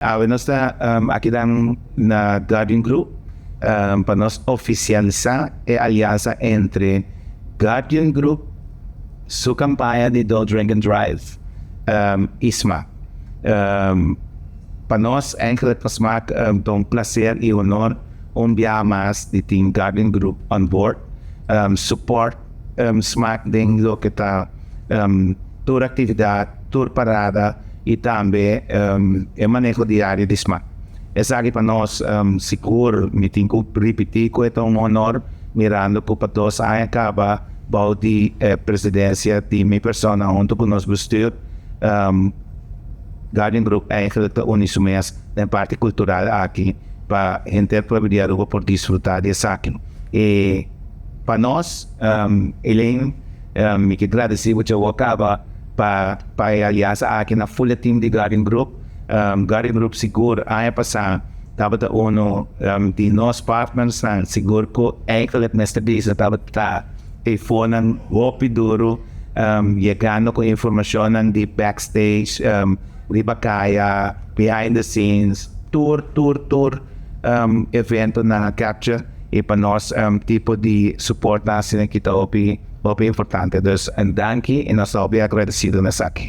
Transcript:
Awe nos ta aki dan na Guardian Group pa nos oficialisa e aliansa entre Guardian Group su campaña di Don't Drink and Drive y SMAC. Pa nos eigenlijk pa SMAC ta un placer y honor un biaha mas di tin Guardian Group on board, support SMAC den loke ta tur actividad, tur parada y tambe e maneho diario di SMAC. Esaki pa nos sigur mi tin cu ripiti cu e ta un honor mirando cu pa 2 aña caba bou di presidencia di mi persona hunto cu nos bestuur, Guardian Group eigenlijk ta uni su mes den parti cultural aki pa henter pueblo di Aruba por disfruta di esaki. Y pa nos, Elaine, mi kier gradici bo caba pa e aliansa aki na full team di Guardian Group. Guardian Group sigur aña pasa tabata uno di nos partners nan sigur cu eigenlijk mester bisa tabata telefonan hopi duro yegando cu informacion di backstage, riba caya, behind the scenes, tur evento na capture y pa nos tipo di support na asina cu ta hopi hopi importante. Dus en danki y nos ta hopi agradecido na esaki.